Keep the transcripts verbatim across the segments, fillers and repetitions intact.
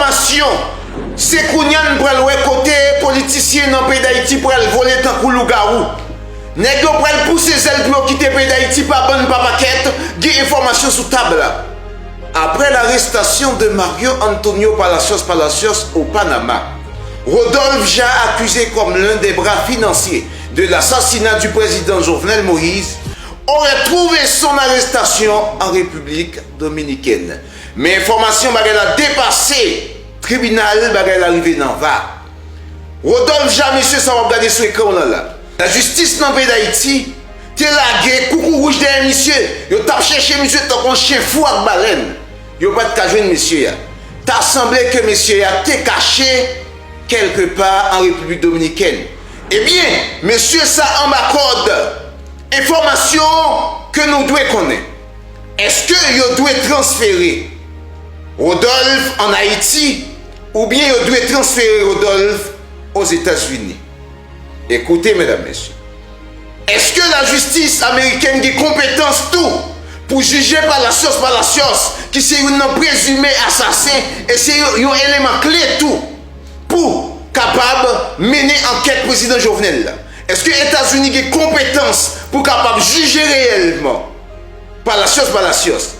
Nasyon, se kounye a n pral wè kote politisyen nan peyi Dayiti pral vole tankou lougawou. Nèg yo pral pouse zèl pou yo kite peyi Dayiti pa bann pa pakèt, gen enfòmasyon sou tab la. Après l'arrestation de Mario Antonio Palacios Palacios au Panama, Rodolphe Jean, accusé comme l'un des bras financiers de l'assassinat du président Jovenel Moïse, aurait trouvé son arrestation en République dominicaine. Men enfòmasyon bagay la depase tribinal, bagay la rive nan va. Rodolphe Jean, mesye sa w ap gade sou ekran w lan la. Lajistis nan peyi Dayiti te lage koukouwouj dèyè misye. Yo t ap chèche misye tankou yon chen fou ak balèn. Yo pa t ka jwenn mesye a. Ta sanble ke mesye a te kache kèlkepa an Repiblik Dominikèn. Ebyen, mesye sa anba kòd. Enfòmasyon ke nou dwe konnen. Èske yo dwe transfere Rodolphe ann Ayiti oubyen yo dwe transfere Rodolphe Ozetazini? Ekoute, medam, mesye. Èske lajistis amerikèn gen konpetans tou pou jije Palacios Palacios, ki se youn nan prezime asasen e se yon, yon eleman kle tou pou kapab mennen ankèt prezidan Jovenel la? Èske Etazini gen konpetans pou kapab jije reyèlman Palacios Palacios?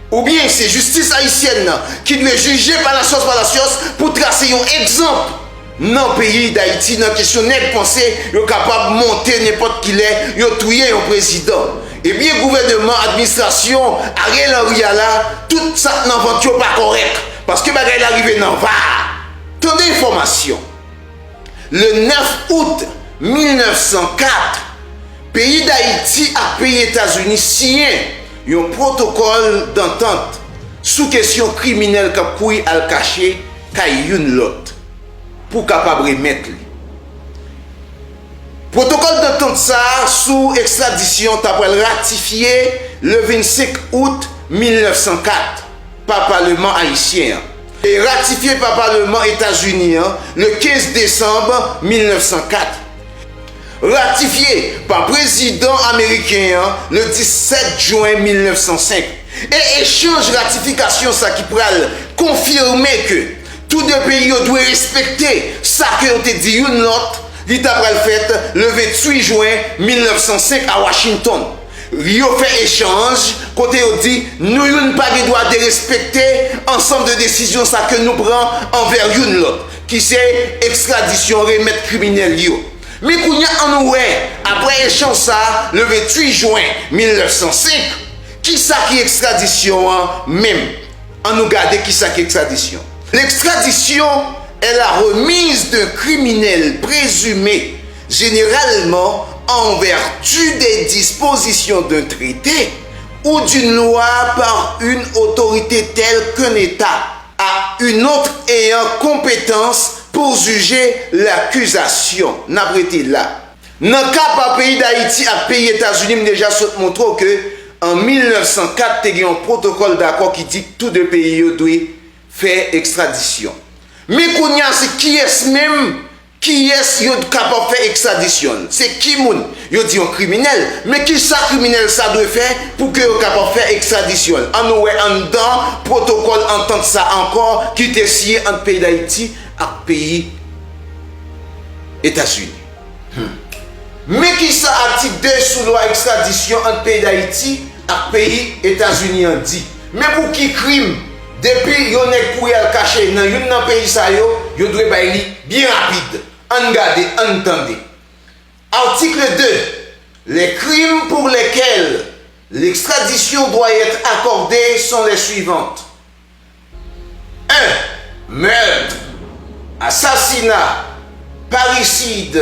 Oubyen se jistis ayisyèn nan ki dwe jije Palacios Palacios pou trase yon egzanp nan peyi Dayiti nan kesyon nèg panse yo kapab monte nenpòt kilè yo touye yon prezidan? Ebyen, gouvènman, administrasyon Ariel Henry a la, tout sa k nan vant yo pa kòrèk, paske bagay la rive nan va. Tande enfòmasyon. Le nèf out mil nèf san kat, peyi Dayiti ak peyi Etazini siyen yon pwotokòl dantant sou kesyon kriminèl k ap kouri al kache kay youn lòt pou kapab remèt li. Pwotokòl dantant sa a sou ekstradisyon ta pral ratifye le vennsenk out mil nèf san kat pa Palman ayisyen an e ratifye pa Palman Etazini an le kenz desanm mil nèf san kat. Ratifye pa prezidan ameriken an le disèt jen mil nèf san senk. E echanj ratifikasyon sa ki pral konfime ke tou de peyi yo dwe respekte sa ke yo te di youn lòt, li ta pral fèt le venntuit jen mil nèf san senk a Washington. Yo fè echanj kote yo di nou youn pa gen dwa derespekte ansanm de desizyon sa ke nou pran anvè youn lòt, ki se ekstradisyon, remèt kriminèl yo. Men kounye a, ann nou wè, apre echanj sa a, le venntuit jen mil nèf san senk, kisa ki ekstradisyon an menm? Ann nou gade kisa ki ekstradisyon. L'extradition est la remise d'un criminel présumé, généralement en vertu des dispositions d'un traité ou d'une loi, par une autorité telle qu'un État à une autre ayant compétence pour juger l'accusation. N ap rete la. Nan ka pa peyi Dayiti ak peyi Etazini, m deja sot montre w ke an mil nèf san kat, te gen yon pwotokòl dakò ki di tou de peyi yo dwe fè ekstradisyon. Men kounye a, se kiyès menm, kiyès yo kapab fè ekstradisyon l? Se ki moun? Yo di yon kriminèl. Men kisa kriminèl sa dwe fè pou ke yo kapab fè ekstradisyon l? Ann nou wè anndan pwotokòl antant sa ankò ki te siyen ant peyi Dayiti ak peyi Etazini. Hmm. Men kisa atik de sou lwa ekstradisyon ant peyi Dayiti ak peyi Etazini an di. Men pou ki krim, depi yon nèg kouri al kache nan youn nan peyi sa yo, yo dwe bay li byen rapid. Ann gade, ann tande. Article deux. Les crimes pour lesquels l'extradition doit être accordée sont les suivantes. Un. Meurtre, assassinat, parricide,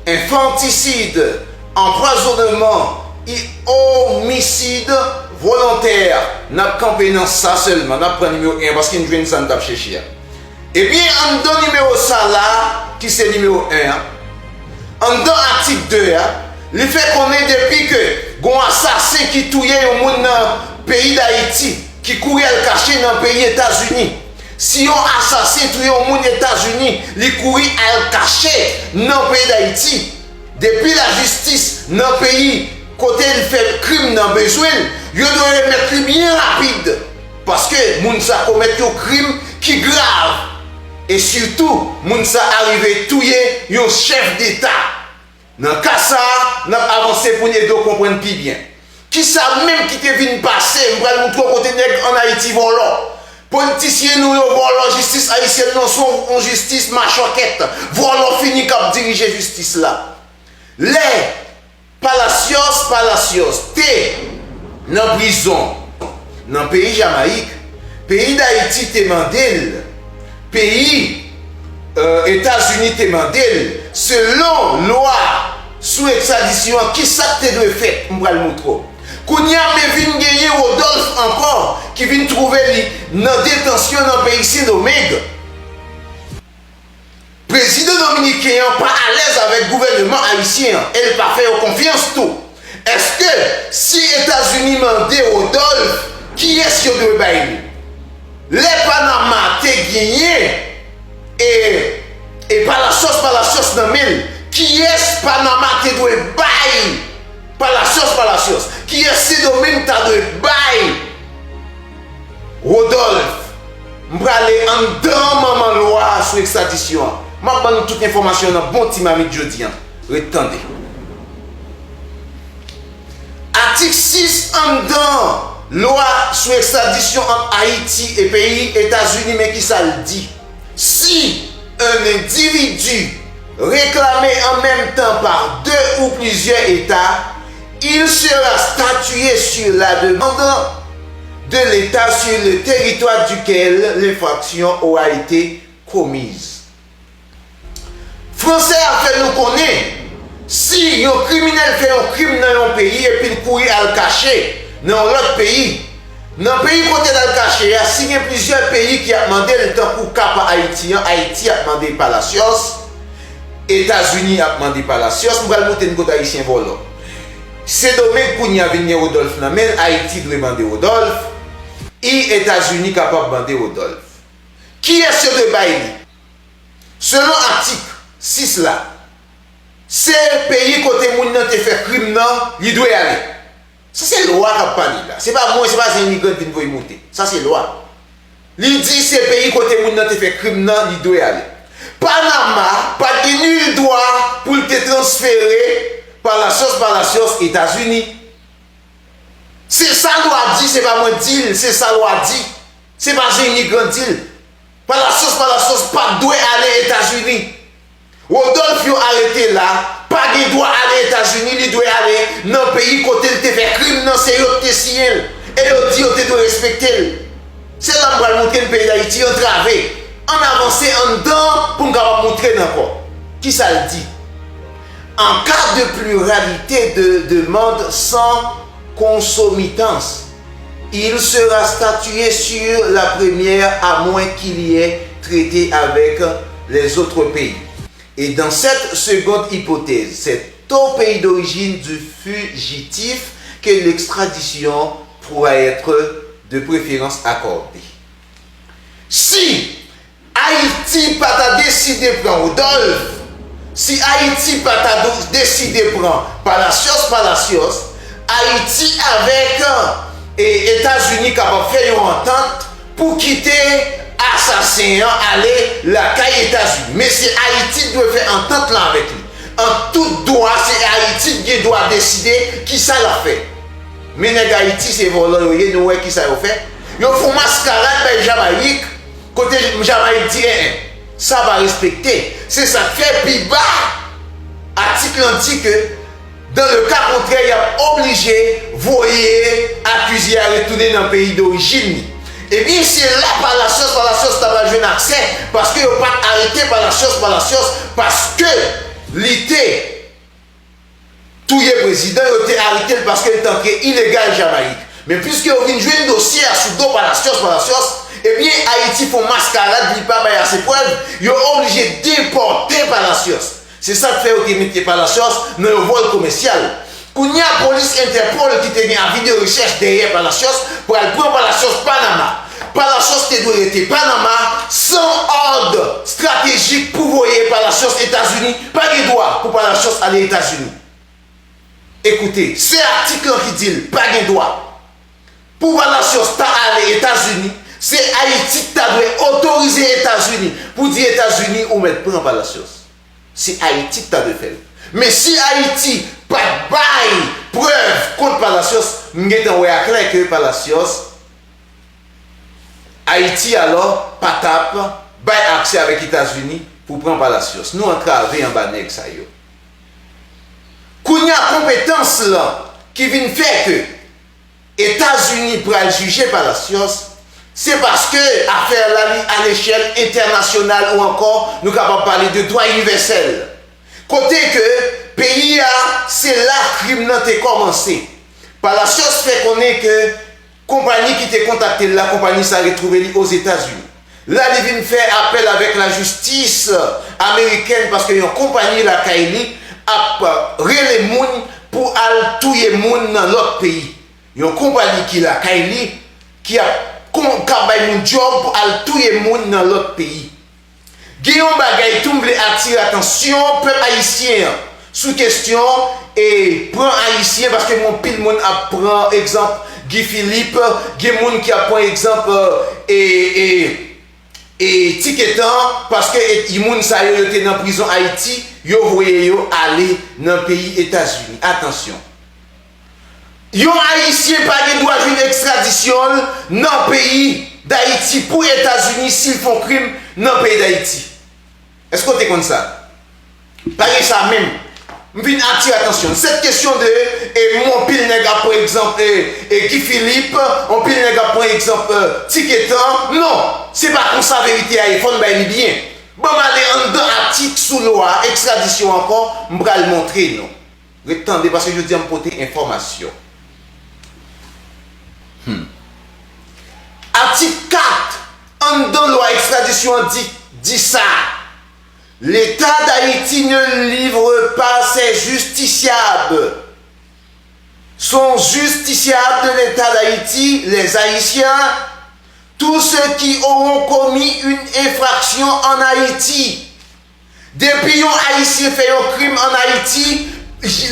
infanticide, empoisonnement et homicide volontaire. N ap kanpe nan sa sèlman, n ap pran nimewo en an paske n jwenn sa n t ap chèche a. Ebyen, anndan nimewo sa la, ki se nimewo en an, anndan atik de a, li fè konnen depi ke gon asasen ki touye yon moun nan peyi Dayiti, ki kouri al kache nan peyi Etazini. Si yon asasen touye yon moun Etazini, li kouri al kache nan peyi Dayiti, depi lajistis nan peyi kote l fè krim nan bezwen l, yo dwe remèt li byen rapid. Paske moun sa komèt yon krim ki grav. E sitou, moun sa a rive touye yon chèf deta. Nan ka sa a, n ap avanse pou n ede w konprann pi byen. Kisa menm ki te vin pase? M pral moutre w kote nèg ann Ayiti vòlò. Politisyen nou yo vòlò, jistis ayisyèn nan se yon jistis machòkèt. Vòlò fini k ap dirije jistis la. Lè Palacios Palacios te nan prizon nan peyi Jamayik, peyi Dayiti te mande l, peyi, e, Etazini te mande l, selon lwa sou ekstradisyon an, kisa k te dwe fèt, m pral moutre w. Kounye a, men vin genyen Rodolphe ankò, ki vin twouve li nan detansyon nan peyi Sendomeng. Prezidan dominiken an pa alèz avèk gouvèneman ayisyen an e l pa fè yo konfyans tou. Èske si Etazini mande Rodolphe, kiyès yo dwe bay li? Lè Panama te genyen e, e Palacios Palacios nan men l, kiyès Panama te dwe bay Palacios Palacios? Kiyès Sendomeng ta dwe bay Rodolphe? M prale anndan manman lwa sou ekstradisyon an. M ap ban nou tout enfòmasyon nan bon ti mamit jodi an. Ret tande. Atik sis anndan lwa sou ekstradisyon ant Ayiti e peyi Etazini, men kisa l di. Si un individu réclamé en même temps par deux ou plusieurs États, il sera statué sur la demande de l'État sur le territoire duquel l'infraction aura été commise. Fransè a fè nou konnen, si yon kriminèl fè yon krim nan yon peyi epi l kouri al kache nan yon lòt peyi, nan peyi kote l al kache a, si gen plizyè peyi ki ap mande l, tankou ka pa Ayiti an, Ayiti ap mande Palacios, Etazini ap mande Palacios, m pral montre n kote Ayisyen vòlò. Sendomeng kounye a vin gen Rodolphe nan men l, Ayiti dwe mande Rodolphe, e Etazini kapab mande Rodolphe. Kiyès yo dwe bay li? Selon atik sis la, se peyi kote moun nan te fè krim nan, li dwe ale. Sa se lwa k ap pale la. Se pa mwen, se pa Zenny Grandvin voye monte. Sa se lwa. Li di se peyi kote moun nan te fè krim nan, li dwe ale. Panama pa t gen nil dwa pou l te transfere Palacios Palacios Etazini. Se sa lwa di, se pa mwen di l, se sa lwa di. Se pa Zenny Grandvin di l. Palacios Palacios pa t dwe ale Etazini. Rodolphe yo arete la, pa gen dwa ale Etazini, li dwe ale nan peyi kote l te fè krim nan, se yo k te siyen l. E yo di yo te dwe respekte l. Se la m pral montre n peyi Dayiti antrave. Ann avanse anndan pou m kapab montre n ankò. Kisa l di? En cas de pluralité de demandes sans concomitance, il sera statué sur la première à moins qu'il y ait traité avec les autres pays. Et dans cette seconde hypothèse, c'est au pays d'origine du fugitif que l'extradition pourra être de préférence accordée. Si Ayiti pa ta deside pran Rodolphe, si Ayiti pa ta do- deside pran Palacios Palacios, Ayiti avèk, e, Etazini kapab fè yon antant pou kite asasen an ale lakay Etazini. Men se Ayiti k dwe fè antant lan avèk li. An tout dwa, se Ayiti k gen dwa deside kisa l ap fè. Men nèg Ayiti se vòlò yo ye, nou wè kisa yo fè. Yo fè yon maskarad bay Jamayik, kote Jamayik di, en, en, sa pa respekte. Se sa k fè pi ba atik lan di ke, dans le cas contraire, y ap oblije voye akize a retounen nan peyi dorijin li. Ebyen, se la Palacios Palacios ta pral jwenn aksè, paske yo pa t arete Palacios Palacios, paske li te touye prezidan, yo te arete l paske l t antre ilegal Jamayik. Men piske yo vin jwenn dosye a sou do Palacios Palacios, ebyen, Ayiti fè yon maskarad, li pa bay ase prèv, yo oblije depòte Palacios. Se sa k fè yo te mete Palacios nan yon vòl komèsyal. Kounye a, polis Entèpòl ki te gen avi de rechèch dèyè Palacios pral pran Palacios Panama. Palacios te dwe rete Panama san òd estratejik pou voye Palacios Etazini. Pa gen dwa pou Palacios ale Etazini. Ekoute, se atik lan ki di l pa gen dwa. Pou Palacios ta ale Etazini, se Ayiti ki ta dwe otorize Etazini pou di Etazini ou mèt pran Palacios. Se Ayiti ki ta dwe fè l. Men si Ayiti pa t bay prèv kont Palacios, m gentan wè aklè ke Palacios, Ayiti alò pa t ap bay aksè avèk Etazini pou pran Palacios. Nou antrave anba nèg sa yo. Kounye a konpetans lan ki vin fè ke Etazini pral jije Palacios, se paske afè la li a lechèl entènasyonal ou ankò nou kapab pale de dwa inivèsèl. Kote ke peyi a, se la krim nan te kòmanse. Palacios fè konnen ke konpayi ki te kontakte l la, konpayi sa retwouve li Ozetazini. La li vin fè apèl avèk lajistis amerikèn paske yon konpayi lakay li ap rele moun pou al touye moun nan lòt peyi. Yon konpayi ki lakay li, ki ap kon k ap bay moun djòb pou al touye moun nan lòt peyi. Gen yon bagay tou m vle atire atansyon pèp ayisyen an sou kesyon e pran ayisyen, paske gen anpil moun ap pran egzanp Guy Philippe, gen moun ki ap pran egzanp e, e, e Tiketan, paske e, moun sa yo, yo te nan prizon Ayiti, yo voye yo ale nan peyi Etazini. Atansyon. Yon Ayisyen pa gen dwa jwenn ekstradisyon l nan peyi Dayiti pou Etazini si l fè yon krim nan peyi Dayiti. Èske w te konn sa? Pa gen sa menm. M vin atire atansyon. Sèt kesyon de e, anpil nèg ap pran egzanp e, e Guy Philippe, anpil nèg ap pran egzanp e, Tiketan. Non, se pa konsa verite a ye. Fò n bay li byen. Ban m ale anndan atik sou lwa ekstradisyon ankò, m pral montre nou. Ret tande paske jodi a m pote enfòmasyon. Hmm. Atik kat anndan lwa ekstradisyon an di, di sa, L'État d'Haïti ne livre pas ses justiciables. Sont justiciables de l'État d'Haïti, les Haïtiens, tous ceux qui auront commis une infraction en Haïti. Depi yon Ayisyen fè yon krim ann Ayiti,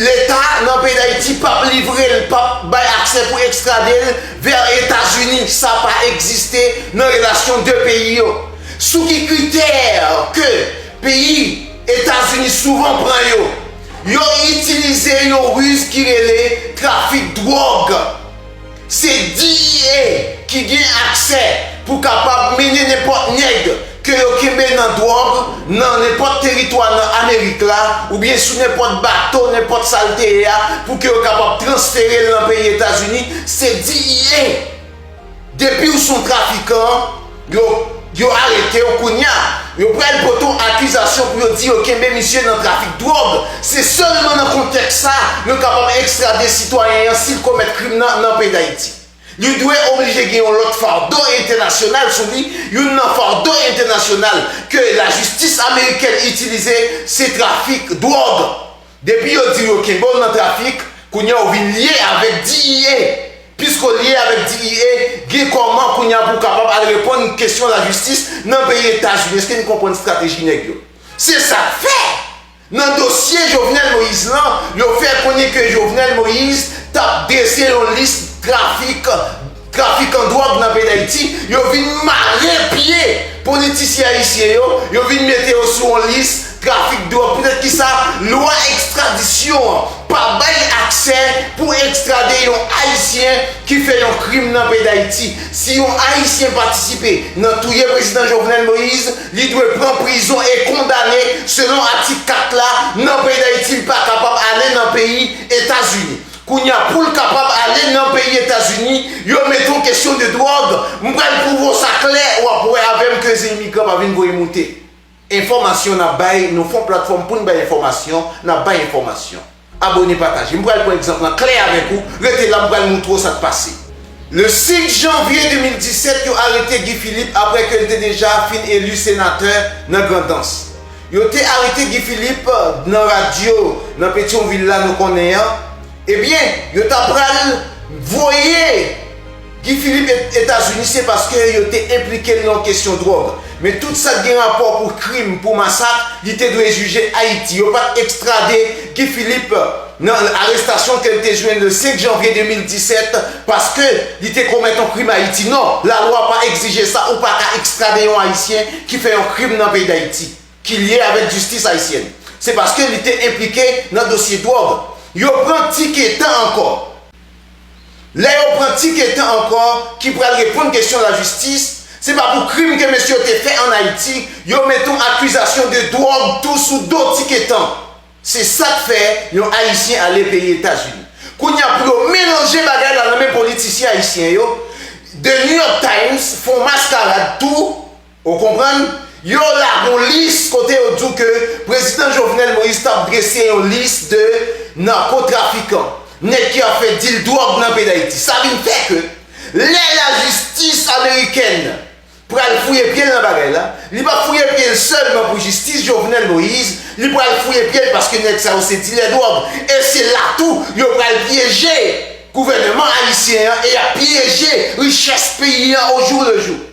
Leta nan peyi Dayiti p ap livre l, p ap bay aksè pou ekstrade l vè Etazini. Sa pa egziste nan relasyon de peyi yo. Sou ki kritè ke peyi Etazini souvan pran yo? Yo itilize yon riz ki rele trafik dwòg. Se D E A ki gen aksè pou kapab mennen nenpòt nèg ke yo kenbe nan dwòg nan nenpòt teritwa nan Amerik la, oubyen sou nenpòt bato, nenpòt sa l te ye a, pou ke yo kapab transfere l nan peyi Etazini. Se D E A. Depi w se yon trafikan, yo, yo arete w kounye a. Yo pral pote w akizasyon pou yo di yo kenbe misye nan trafik dwòg. Se sèlman nan kontèks sa, yo kapab ekstrade sitwayen an si l komèt krim nan, nan peyi Dayiti. Li dwe oblije gen yon lòt fado entènasyonal sou li. Youn nan fado entènasyonal ke lajistis amerikèn itilize, se trafik dwòg. Depi yo di yo kenbe w nan trafik, kounye a w vin lye avèk D E A. Piske w lye avèk D E A, gen kòman kounye a pou w kapab al reponn kesyon lajistis nan peyi Etazini. Èske n konprann estrateji nèg yo? Se sa k fè, nan dosye Jovenel Moïse lan, yo fè konnen ke Jovenel Moïse t ap drese yon lis trafik, trafikan dwòg nan peyi Dayiti. Yo vin mare pye politisyen ayisyen yo, yo vin mete yo sou yon lis trafik dwòg. Poutèt ki sa? Lwa ekstradisyon an pa bay aksè pou ekstrade yon Ayisyen ki fè yon krim nan peyi Dayiti. Si yon Ayisyen patisipe nan touye prezidan Jovenel Moïse, li dwe pran prizon e kondane selon atik kat la nan peyi Dayiti. Li pa kapab ale nan peyi Etazini. Kounye a, pou l kapab ale nan peyi Etazini, yo mete yon kesyon de dwòg. M pral pwouve w sa klè, w ap wè avè m ke se imigran pa vin voye moute. Enfòmasyon n ap bay, nou fè yon platfòm pou n bay enfòmasyon, n ap bay enfòmasyon. Abone, pataje. M pral pran egzanp lan klè avèk ou, rete la, m pral moutre w sa k pase. Le cinq janvier deux mille dix-sept, yo arete Guy Philippe apre ke l te deja fin eli senatè nan Grandans. Yo te arete Guy Philippe nan radyo nan Petyonvil la nou konnen an. Ebyen, yo ta pral voye Guy Philippe Et-, Etazini, se paske yo te enplike l nan yon kesyon dwòg. Men tout sa k gen rapò pou krim, pou masak, li te dwe jije Ayiti. Yo pa t ekstrade Guy Philippe Nan arestasyon ke l te jwenn le senk janvye de mil disèt, paske li te komèt yon krim Ayiti. Non, lalwa pa egzije sa, ou pa ka ekstrade yon Ayisyen ki fè yon krim nan peyi Dayiti, ki lye avèk jistis ayisyèn. Se paske li te enplike nan dosye dwòg. Yo pran Tiketan ankò. Lè yo pran Tiketan ankò, ki pral reponn kesyon lajistis, se pa pou krim ke mesye yo te fè ann Ayiti, yo mete yon akizasyon de dwòg tou sou do Tiketan. Se sa k fè yon Ayisyen ale peyi Etazini. Kounye a, pou yo melanje bagay la nan men politisyen ayisyen yo, The New York Times fè yon maskarad tou, ou konprann? Yo lage yon lis kote yo di w ke Prezidan Jovenel Moïse t ap drese yon lis de nakotrafikan, nèg ki ap fè dil dwòg nan peyi Dayiti. Sa vin fè ke lè lajistis amerikèn pral fouye pye l nan bagay la, li p ap fouye pye l sèlman pou jistis Jovenel Moïse, li pral fouye pye l paske nèg sa yo se dilè dwòg. E se la tou yo pral pyeje gouvènman ayisyen an e y ap pyeje richès peyi an au jour le jour.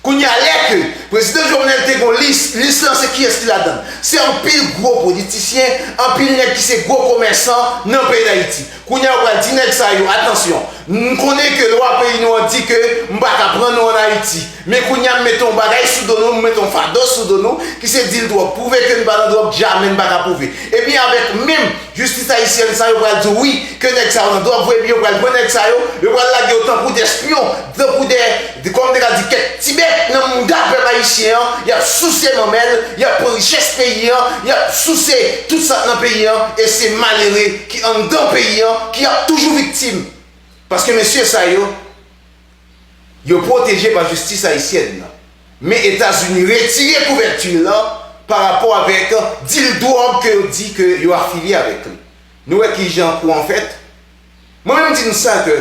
Kounye a, lè ke Prezidan Jovenel te gon lis, lis lan se kiyès ki ladan l? Se anpil gwo politisyen, anpil nèg ki se gwo komèsan nan peyi Dayiti. Kounye a, yo pral di nèg sa yo, atansyon, n konnen ke lwa peyi nou an di ke m pa ka pran nou ann Ayiti. Men kounye a, m mete yon bagay sou do nou, m mete yon fado sou do nou, ki se dil dwòg. Pwouve ke n pa nan dwòg, jamè n pa ka pwouve. Ebyen, avèk menm jistis ayisyèn sa, yo pral di w wi, ke nèg sa yo nan dwòg vre, epi yo pral pran nèg sa yo, yo pral lage yo tankou dè espyon, tankou dè, dè, kòm te ka di, kèk ti bèt nan mouda pèp ayisyen an, y ap souse manmèl, y ap pran richès peyi an, y ap souse tout sa k nan peyi an, e se malere ki anndan peyi an, ki ap toujou viktim. Paske mesye sa yo, yo pwoteje pa jistis ayisyèn nan. Men Etazini retire kouvèti l lan pa rapò avèk dil dwòg ke yo di ke yo afilye avèk li. Nou wè kijan kou an fèt? Mwen menm di nou sa ke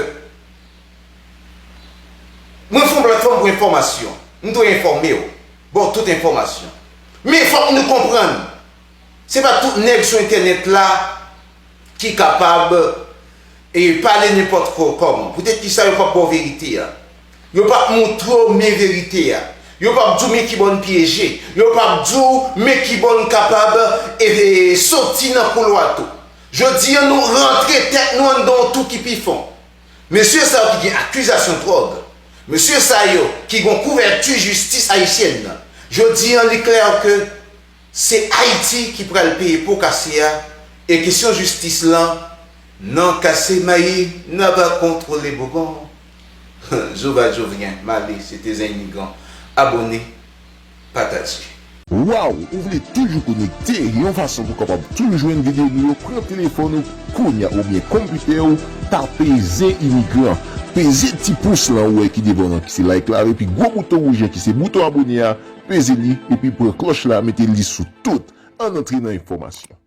mwen fè yon platfòm pou enfòmasyon. M dwe enfòme w, ba w tout enfòmasyon. Men fòk nou konprann, se pa tout nèg sou entènèt la ki kapab e pale nenpòt kò-, kòman. Poutèt kisa yo p ap ba w verite a? Yo p ap montre w men verite a. Yo p ap di w men kibò n pyeje. Yo p ap di w men kibò n kapab e, e soti nan koulwa tou. Jodi a, nou rantre tèt nou anndan yon twou ki pi fon. Mesye sa yo ki gen akizasyon dwòg, mesye sa yo ki gon kouvèti jistis ayisyèn nan, jodi a, li klè ke se Ayiti ki pral peye po kase a, e kesyon jistis lan, nan kase mayi, n ava kontwole bougon. Jovèl Jovyen, m ale, se te zen imigran. Abòne, pataje. Waw, ou vle toujou konekte yon fason pou w kapab toujou jwenn videyo nou yo, pran telefòn ou kounye a oubyen konpitè w, tape Zen Imigran. Peze ti pous lan ou wè ki devan w an ki se like la, epi gwo bouton wouj an ki se bouton abòne a, peze li, epi pran klòch la, mete li sou tout. Ann antre nan enfòmasyon.